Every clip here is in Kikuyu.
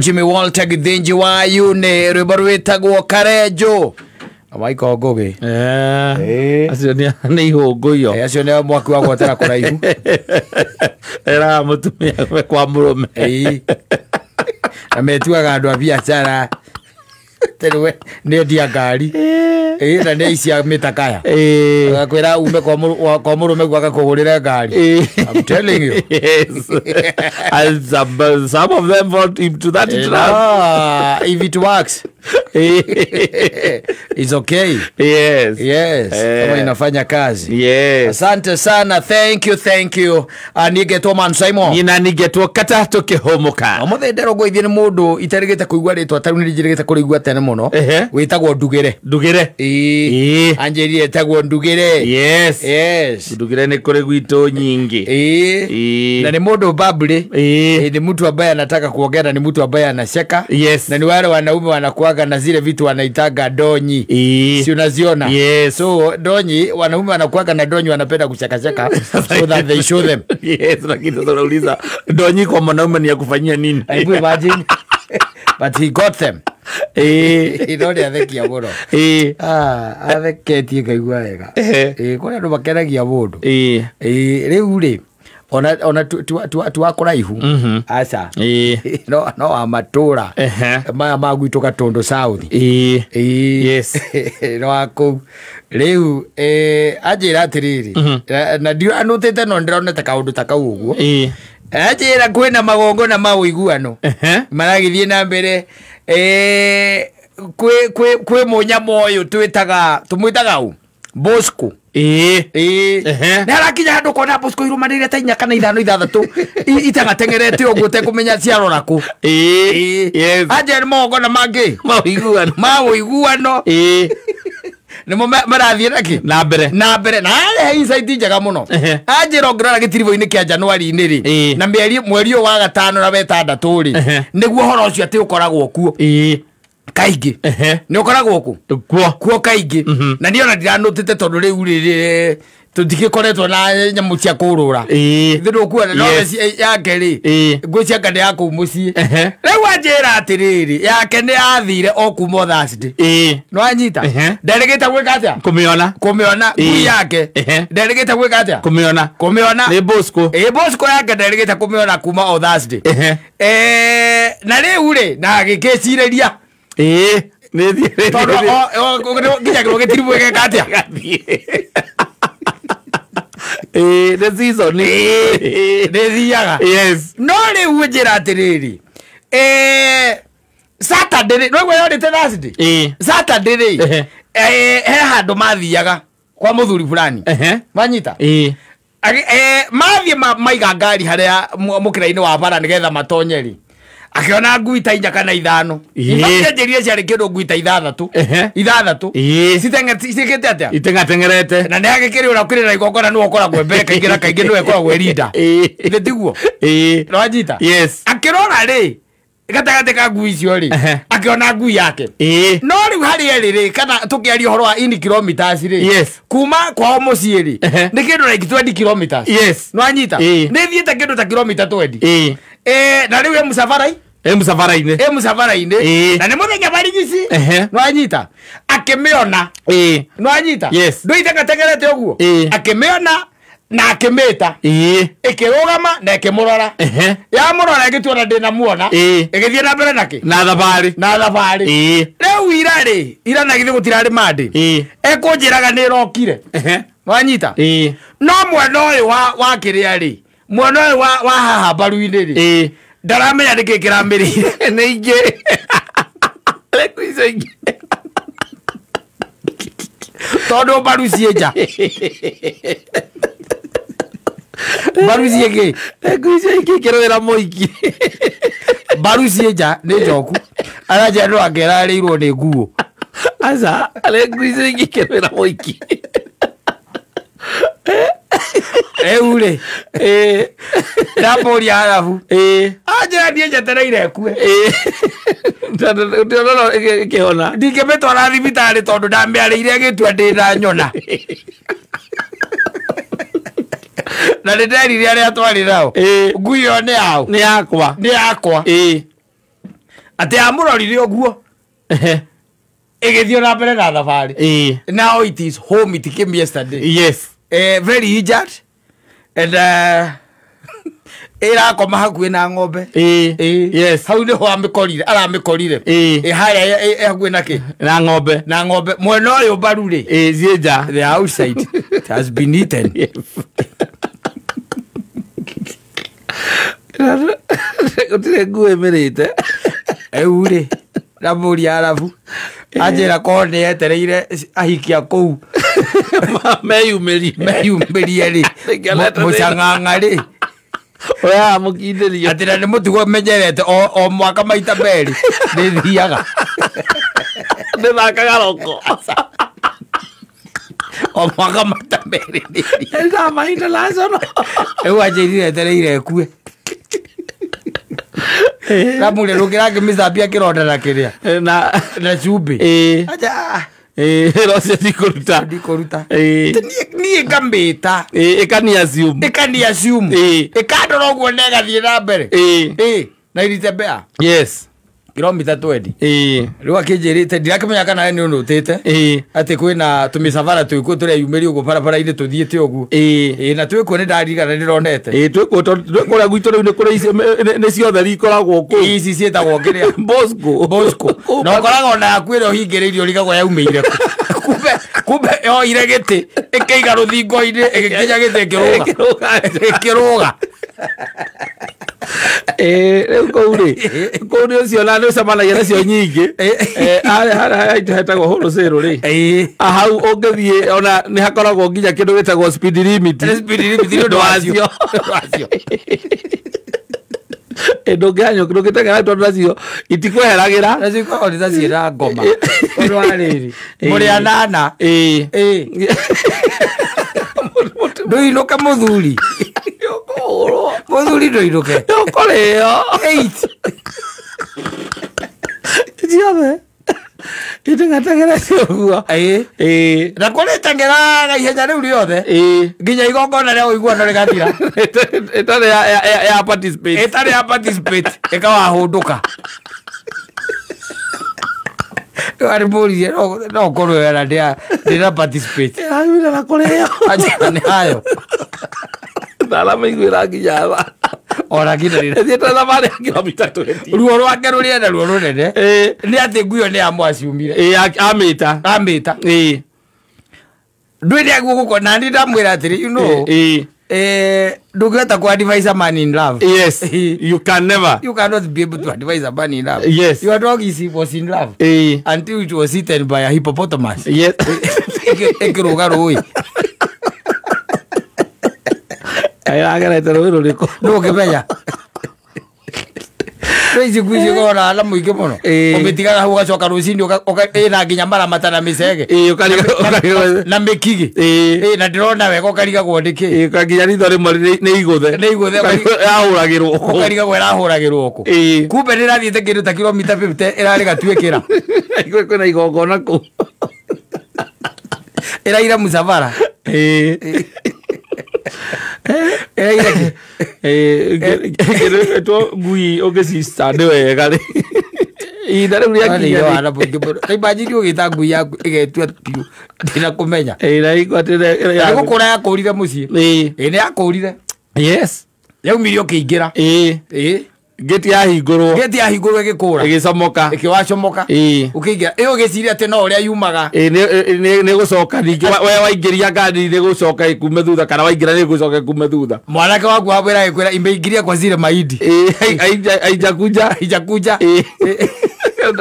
Jimmy Walter Githinji wa Yune rwimbo rwitagwo Karenjo Michael Ngugi. Acio nĩ ihũngũyo. Acio nĩ mwaki wa gwotera kũraihu. Eraga mũtumia kwa mũrũme. Na metuaga andũ a biacara tondũ nĩ endia ngari na nĩ aici a mĩtakaya. Agakwĩra ume kwa mũrũme guo agakũgũrĩre ngari. I'm telling you. Yes. And some of them fall into that trap. If it works. It's okay. Yes. Yes. Kama inafanya kazi. Yes. Asante sana. Thank you, thank you. Nigetwo Man Simon. Nina nigetwo kata tukihumuka. Omothe nderogwo ithie ni mundu iterigite kuigua ritwa tariu ni njirigite kurigua tene muno. Witagwo Ndugire. Ndugire. Ii. Anjiri etagwo Ndugire. Yes. Yes. Ndugire ni kuri gwitu nyingi. Ii. Na ni mundu babri. Ni mtu ambaye anataka kuongea na ni mtu ambaye anacheka. Yes. Na ni wale wanaume wanakuaga na zile vitu wanaitaga donyi. Si unaziona? Yes. So donyi, wanaume wanakuaga na donyi, wanapenda kuchekacheka so that they show them. Yes, lakini sasa unauliza donyi kwa mwanaume ni ya kufanyia nini? Hebu imagine. But he got them. Ino athekia muno. Atheketie ngaigua wega. Kũrĩ andũ makenagia mũndũ. Rĩu rĩ ona tu akũraihu. Aca. No wa matũra. Maya ma gwitũ Gatundu South. Yes. No wa kũu. Rĩu anjĩra atĩrĩrĩ. Na ndianũtĩte no ndĩronete kaũndũ ta kau ũguo. Anjĩra kwĩna magongona ma ũiguano. Maragĩthiĩ na mbere. Kwĩ mũnyamũ ũyũ twĩtaga tũmwĩtaga ũ? Bosco. Nĩ harakinya handũ ũkona Bosco irũmanĩrĩire ta inya kana ithano ithathatũ itagateng'erete ũguo ũtekũmenya ciarora kũ. Yes. Anjĩra nĩ magongona mangĩ ma ũiguano. Nĩmo marathiĩ nakĩ? Na mbere. Na mbere. Na arehe insight njega mũno. Anjĩra ũngĩrora gĩtiribũ-inĩ kĩa January-inĩ rĩ, na mweri ũyũ wa gatano na wetandatũ rĩ, nĩguo ũhoro ũcio atĩ ũkoragwo kuo. Kaingĩ. Nĩ ũkoragwo kũ? Kuo. Kuo kaingĩ. Na niĩ ona ndiranũtĩte tondũ rĩu rĩ tũtigĩkoretwo na nyamũ cia kũrũra. Ithuĩ ndũkuona no yake rĩ, ngwĩciria anga nĩ ya kũu mũciĩ. Rĩu anjĩra atĩrĩrĩ, yake nĩ yathire o kuma Thursday. Nĩwanyita? Nderĩgĩte gwĩka atĩa? Kũmĩona. Kũmĩona ngui yake. Nderĩgĩte gwĩka atĩa? Kũmĩona. Kũmĩona. Nĩ Bosco. Bosco yake nderĩgĩte kũmĩona kuma o Thursday. Na rĩu rĩ, na agĩkĩcirĩria. Nĩ tondũ nginya gĩtiribũ gĩgeka atĩa? The season nĩ thiaga. Yes. No rĩu njĩra atĩrĩrĩ, Saturday rĩ, no yorĩte Thursday. Saturday rĩ, he handũ mathiaga kwa mũthuri fulani. Wanyita? Mathiĩ maiga ngari harĩa mũkĩra-inĩ wa bara nĩgetha matonye rĩ. Akiona ngui ta inya kana ithano. Njĩrire ciarĩ kĩndũ ngui ta ithathatũ. Ithathatũ. Citeng'erete atĩa? Itengateng'erete. Na nĩ agĩkĩrĩ ũrĩa kũrĩ na igongona nĩwe ũkoragwo mbere kaingĩ na kaingĩ nĩwe ũkoragwo leader. Ithe tiguo? Nĩwanyita? Yes. Akĩrora rĩ, gatagatĩ ka ngui icio rĩ, akĩona ngui yake. No rĩu harĩa ĩrĩ rĩ, kana tũkĩaria ũhoro wa in kilometers rĩ, kuma kwao mũciĩ rĩ, nĩ kĩndũ like 20 kilometers. Yes. Nĩwanyita? Nĩ thiĩte kĩndũ ta kilomita 20. Na rĩu e mũcabarai? E mũcabarai-inĩ. E mũcabarai-inĩ. Na nĩ mũthenya barigici. Nĩwanyita? Akĩmĩona. Nĩwanyita? Yes. Ndũitengatengerete ũguo? Akĩmĩona na akĩmĩta. Ĩkĩrũgama na ĩkĩmũrora. Yamũrora ĩgĩtuona ndĩnamuona. Ĩgĩthiĩ na mbere nakĩ? Na thabarĩ. Na thabarĩ. Rĩu ira rĩ, ira na githĩ gũtirarĩ Monday. Ekũnjĩraga nĩ ĩrokire. Nĩwanyita? No mwena ũyũ wa kĩrĩa rĩ, mwena ũyũ wa haha mbaru-inĩ rĩ, ndaramenya nĩkĩ kĩramĩrĩire. Nĩ ingĩ. Rĩu icio ingĩ. Tondũ mbaru ciĩ nja. Mbaru ciĩ kĩ? Rĩu icio ingĩ ikĩrũĩra mũingĩ. Mbaru ciĩ nja nĩ njoku. Aranjĩra no angerarĩirwo nĩ nguo. Aca, rĩu icio ingĩ ikĩrũĩra mũingĩ. Rĩu rĩ, ndamũria arabu. Anjĩra niĩ njetereire ĩkue. Ndĩrona ĩkĩhona. Ndingĩmĩtwara thibitarĩ tondũ ndamĩarĩire ĩgĩtua ndĩna nyona. Na nĩ nderire arĩa twarĩ nao. Ngui ĩyo nĩ yao? Nĩ yakwa. Nĩ yakwa. Atĩ amũrorire ũguo. Ĩgĩthiĩ na mbere na thabarĩ. Now it is home, it came yesterday. Yes. Very injured and ĩrakoma hakuhĩ na ng'ombe. Yes. Hau nĩho amĩkorire, aramĩkorire. Harĩa hakuhĩ na kĩ? Na ng'ombe. Na ng'ombe. Mwena ũyũ mbaru rĩ. Ciĩ nja. The outside. It has been eaten. Gũtirĩ nguo ĩmĩrĩte. Rĩu rĩ, ndamũria arabu. Anjĩra korwo nĩ etereire ahikia kũu. Meyumĩrie. Meyumĩrie rĩ. Mũcang'ang'a rĩ. Ũrĩa amũkindĩria. Atĩ na nĩ mũtugo menyerete o mwaka maita merĩ nĩ thiaga. Ndĩthakaga roko. O mwaka maita merĩ nĩ thiaga. Ĩthama international. Rĩu anjĩrire etereire ĩkue. Ramũrĩ rũkĩra ngĩmĩcambia kĩronda na kĩrĩa. Na cumbĩ. Aja. Rocio ndikũruta. Ndikũruta. Niĩ ngamĩta. Ĩkani assume. Ĩkani assume. Ĩkandora ũguo na ĩgathiĩ na mbere. Na ilitembea. Yes. Kilomita 20. Rĩu akĩnjĩrĩte ndirakĩmenya kana nĩ ũnũtĩte. Atĩ kwĩna tũmĩcabara twĩkuo tũreyumĩria ũguo barabara-inĩ tũthiĩte ũguo. Na twĩkuo nĩ ndarigana ndĩronete. Twĩkuo twĩ kũrĩa gwitũ rĩu nĩ kũrĩ ici nĩ ciothe ikoragwo kũu. Ici ciĩtagwo kĩrĩa? Bosco. Bosco. Na ũkoraga ona yaku ĩrĩa ũhingĩrĩirie ũrigagwo yaumĩire kũ. Kumbe yoire gĩtĩ ĩkĩiga rũthingo-inĩ ĩgĩkinya gĩtĩ ĩkĩrũga. Ĩkĩrũga. Rĩu kũu rĩ, kũu nĩ ũcio na nĩ ũcemanagia nacio nyingĩ. Harĩa haitũ hetagwo wholesale rĩ. Hau ũngĩthiĩ ona nĩ hakoragwo nginya kĩndũ gĩtagwo speed limit. Speed limit nĩ ũndũ wacio. Ndũngĩhanyũka ndũngĩteng'era tondũ nacio itikweheragĩra. Nacio ikoragwo nĩ ta ciĩna ngoma. Ũndũ wa rĩrĩ. Mũrĩ anana. Ndũinũke mũthuri. Mũthuri ndũinũke. Ũkũrĩo. 8. Ciothe. Iteng'ateng'era ũguo. Na kũrĩ teng'eraga ihenya rĩu rĩothe. Nginya igongona rĩa ũiguano rĩgathira. Ĩtarĩ ya participate. Ĩtarĩ ya participate. Ĩkawahũndũka. Arĩ mũririe no ũkorwo wena ndĩra participate. Ĩraumire na kũrĩo. Anjĩra nĩ hayo. Ndaramaiguĩra nginya tha. Ona nginya rĩrĩa. Ĩthiĩte thabarĩ ya kilomita 20. Ruo rwake rũrĩa ruo rũnene. Nĩ atĩ nguo nĩ amwaciumire. Amĩta. Amĩta. Ndwĩrĩ aguo gũkũ na nĩ ndamwĩra atĩrĩ, you know. Ndũngĩhota ku advise a man in love. Yes. You can never. You cannot be able to advise a man in love. Yes. Your dog was in love. Until it was eaten by a hippopotamus. Yes. Ĩkĩrũga rũĩ. Airagerete rũĩ rũrĩkũ? Ndũngĩmenya. Rĩu ici ngui cikoragwo na mũingĩ mũno. Ũmĩtigaga hau ũgacoka rũcinĩ ĩna nginya maramata na mĩcege. Na mĩkigi. Na ndĩrona wega ũkarigagwo nĩkĩ. Nginya ritho rĩmwe nĩ igũthe. Nĩ igũthe. Ĩrahũragĩrwo kũ. Ũkarigagwo ĩrahũragĩrwo kũ. Kumbe nĩrathiĩte kĩndũ ta kilomita 50 ĩrarĩ gatuĩkĩra. Kwĩna igongona kũu. Ĩraira mũcabara. Kĩndũ ngui ũngĩcica nĩ wega rĩ. Ihinda rĩu rĩakinya rĩ. Imagine ũgĩta ngui yaku ĩgetua biũ ndĩna kũmenya. Na Nĩ gũkũra yakũrire mũciĩ. Nĩ yakũrire. Yes. Yaumire ũkĩingĩra. Gĩti yahingũrwo. Gĩti yahingũrwo ĩgĩkũra. Ĩgĩcomoka. Ĩkĩwacomoka. Ũkĩingĩra. Ĩyo ũgĩciria atĩ no ũrĩa yumaga. Nĩ gũcoka ningĩ we waingĩria ngari nĩ gũcoka ĩkume thutha kana waingĩra nĩ gũcoka ĩkume thutha. Mwanake waku wamwĩra ĩkwĩra imeingiria kwa zile mahindi. Haijakuja. Haijakuja.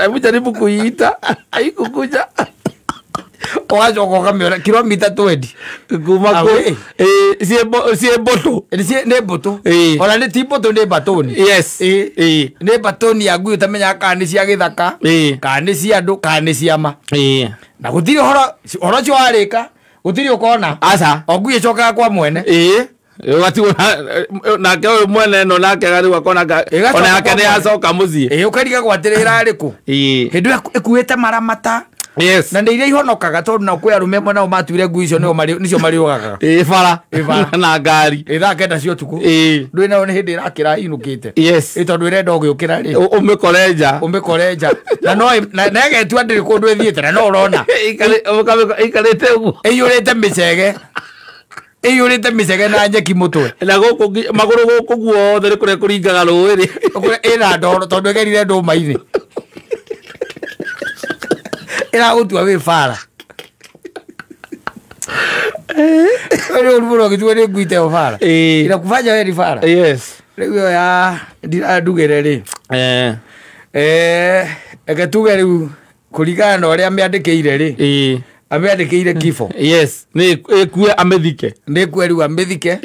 Hebu jaribu kuiita. Haikukuja. Ũgacoka ũkamĩona kilomita 20. Kuma kũ. Ciĩ mbũtũ. Nĩ mbũtũ. Ona nĩ ti mbũtũ nĩ mbatũni. Yes. Nĩ mbatũni ya ngui ũtamenyaga kana nĩ cia gĩthaka. Kana nĩ cia andũ kana nĩ cia ma. Na gũtirĩ ũhoro ũcio warĩka gũtirĩ ũkona. Aca. O ngui ĩcokaga kwa mwene. Ũgatigwo nake ũyũ mwene ĩno nake rĩu akona ona yake nĩ yacoka mũciĩ. Ũkarigagwo atĩrĩ ĩrarĩ kũ. Hĩndĩ ĩyo ĩkuĩte maramata. Yes. Na nĩ iria ihonokaga tondũ nao kwĩ arũme amwe nao matuire ngui icio nĩcio marĩũgagaga. Ĩ bara. Ĩ bara. Na ngari. Ĩ thaa 9 cia ũtukũ. Ĩ. Ndũĩ nayo nĩ hĩndĩ ĩrakĩra inũkĩte. Yes. Ĩ tondũ ĩrenda ũgĩũkĩra rĩ. Ũmĩkore nja. Ũmĩkore nja. Na no na ĩgetua ndĩrĩ kũndũ ĩthiĩte na no ũrona. Ĩikarĩte ũguo. Ĩiyũrĩte mĩcege. Ĩiyũrĩte mĩcege na nyeki mũtwe. Na gũkũ magũrũ gũkũ guothe nĩ kũrĩa kũringaga rũĩ rĩ. Ĩna ndoro tondũ ĩgerire ndũma-inĩ. Ĩragũtua wĩ bara. Rĩu ũru mũno ũgĩtua nĩ ngui ta ĩyo bara. Inakufanya wewe ni bara. Yes. Rĩu ĩyo ya ndirandugĩre rĩ. Reke tuge rĩu kũringana na ũrĩa amĩandĩkĩire rĩ. Amĩandĩkĩire kifo. Yes. Nĩ ĩkue amĩthike. Nĩ ĩkue rĩu amĩthike.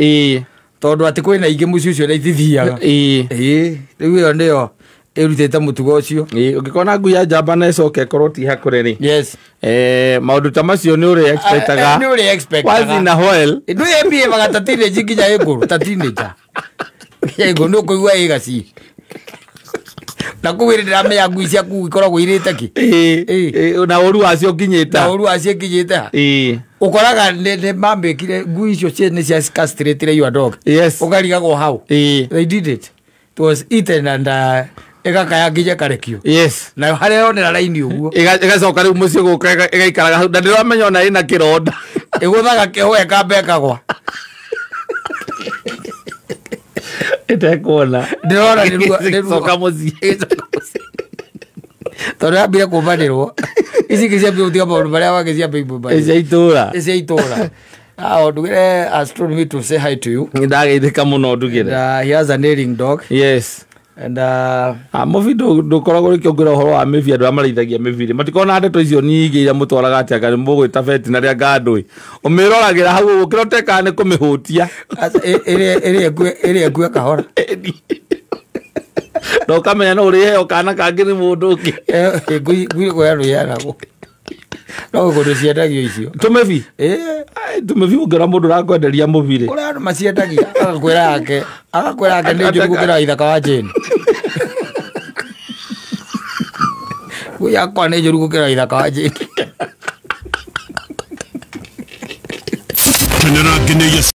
Tondũ atĩ kwĩna ingĩ mũciĩ ũcio na itithiaga. Rĩu ĩyo nĩyo ĩrutĩte mũtugo ũcio. Ũngĩkona ngui ya njamba na ĩcoke ĩkorwo ti hakũre rĩ. Yes. Maũndũ ta macio nĩ ũrĩ expectaga. Nĩ ũrĩ expectaga. Once in a while. Ndũĩ ĩbievaga ta teenage nginya ĩngũrũ, ta teenager. Nginya ĩngũrũ nĩ ũkũigua ĩ gaci. Na kũu ĩrĩ ndĩramenya ngui ciaku ikoragwo irĩte kĩ. Na ũru wacio ũkinyĩte. Na ũru wacio ũkinyĩte ha. Ũkoraga nĩ mamĩkire ngui icio nĩ cia castrated your dog. Yes. Ũkarigagwo hau. They did it. It was eaten and ĩgakaya nginya ĩkarekio. Yes. Nayo harĩa yonera raini ũguo. Ĩgacoka rĩu mũciĩ gũka ĩgaikaraga hau na ndĩramenya ona ĩna kĩronda. Ĩgũthaga kĩhũa ĩkamba ĩkagwa. Ĩtekuona. Ndĩrona nĩ ruo. Ĩcoka mũciĩ. Tondũ yambire kũmbanĩrwo. Ici ingĩ ciambire gũtiga maũndũ marĩa wangĩ ciambire kũmbanĩrwo. Cia itũra. Cia itũra. Ndugĩre has told me to say hi to you. Ndageithĩka mũno ndugĩre. He has an ailing dog. Yes. And mũbi ndũkoragwo ũkĩongerera ũhoro wa mĩbi andũ arĩa marĩithagia mĩbiri matikona ndeto icio nyingĩ iria mũtwaraga atĩ anga nĩ mũgwĩta veterinary anga ndũĩ ũmĩroragĩra hau ũguo kĩrĩa ũtekaga nĩ kũmĩhũtia. Ĩrĩa ĩkue kahora. Na ũkamenya no ũrĩheo kana kangĩ nĩ mũndũ ũngĩ. Ngui kũheanwo iheanagwo. No kũndũ ciendagio icio. Tũmĩbi? Tũmĩbi ũngĩona mũndũ ũrakwenderia mũbi rĩ. Kũrĩa andũ maciendagia agakwĩra yake. Agakwĩra yake nĩ njũru gũkĩra ithaka wa Jane. Ngui yakwa nĩ njũru gũkĩra ithaka wa Jane.